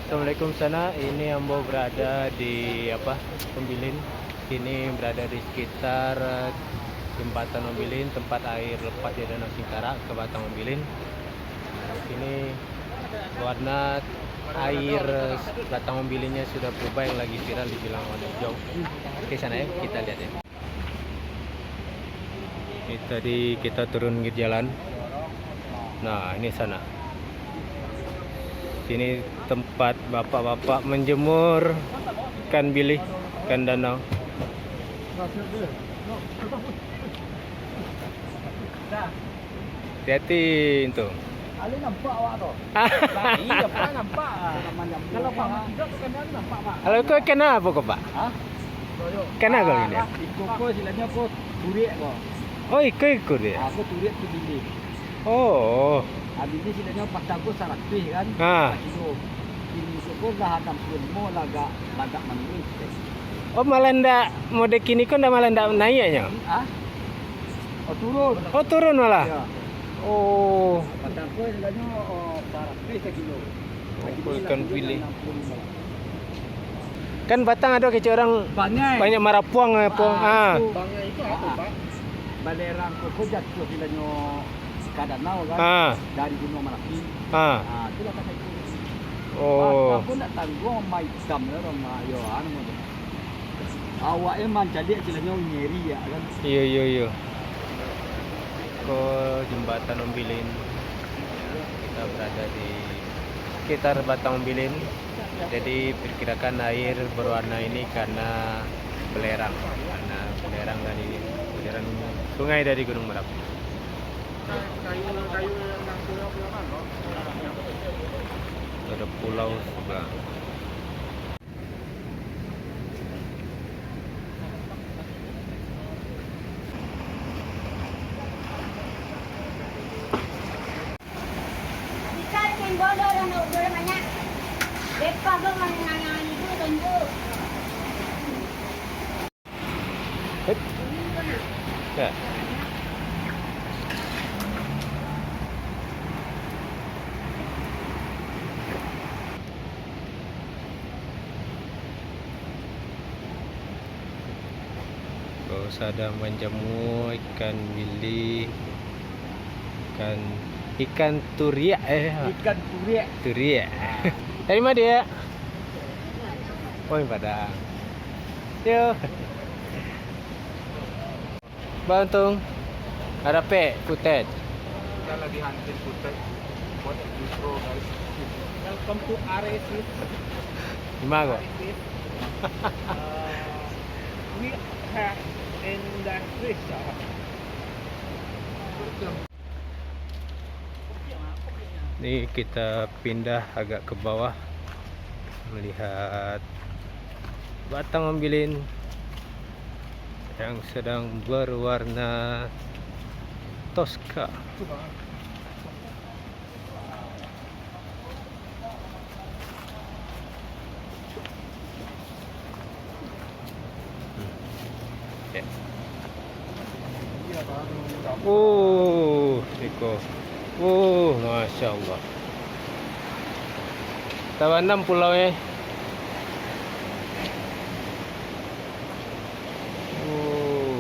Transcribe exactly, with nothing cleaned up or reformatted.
Assalamualaikum sana, ini ambo berada di apa, Ombilin. Ini berada di sekitar, eh, jembatan Ombilin, tempat air lepas di Danau Singkarak ke Batang Ombilin. Ini warna air Batang Ombilinnya sudah berubah, yang lagi viral dibilang warna hijau. Oke sana ya, kita lihat ya. Ini tadi kita turun ke jalan. Nah, ini sana. Sini tempat bapak-bapak menjemur ikan bilih, ikan danau. Hati-hati tu. Alih nampak awak tu. Nah, iya, Pak, nampak. Kalau Pak Mat tidak tu kan nampak, Pak. Kalau kau kena apa kau, Pak? Hah? Kena kau ini? Ah, iko ko istilahnya ko turiak ko. Oh, iko-iko dia. Ah, ko turiak tu bilih. Oh. Ah, bilih istilahnya patang ko saratuih kan? Ha. Sakilo. Kini tu ko lah anam puluah limo lah agak, lah agak manuruik. Oh, malah ndak, mode kini ko ndak, malah ndak naiknyo? Ah? Oh, turun. Oh, turun malah? Ya. Oh. Patang ko istilahnya, oh, saratuih sakilo. Oh, ikan bilih. Kan Batang ado kecek urang banyak marapuang apo. Ah, ah. Itu. Bangai itu apa, Pak? Balerang ko, ko jatuah istilahnya ka danau kan. Ah. Dari Gunung Marapi. Ah. Ah, itulah kata itu. Oh. Batang ko ndak tangguang, maitam lah, Roma. Yo, anu. Awak emang caliak istilahnya ngeri ya kan. Iyo, iyo, iyo. Ko jembatan Ombilin. Kita berada di sekitar Batang Ombilin. Jadi, perkirakan air berwarna ini karena belerang, karena belerang dari, belerang sungai dari Gunung Merapi. Ada pulau sebelah. Ikan cendol dah nak udah banyak. Lepas tu mana yang itu tunjuk. Hei. Ya. Baru sadang manjamu ikan bilih, ikan, ikan turiak, eh. Ikan turiak. Turiak. Ah. Dari mana dia? Oh, Padang. Yo. Bang Tung, ada pe footage? Kita lagi hunting footage buat intro, guys. Welcome to R S S. Di mana kau? R S S. Uh, we have in the fish. Ni kita pindah agak ke bawah, melihat Batang Ombilin yang sedang berwarna Tosca. Hmm. Ya. Oh, iko. Oh, Masya Allah. Tambah anam pulau, eh. Oh.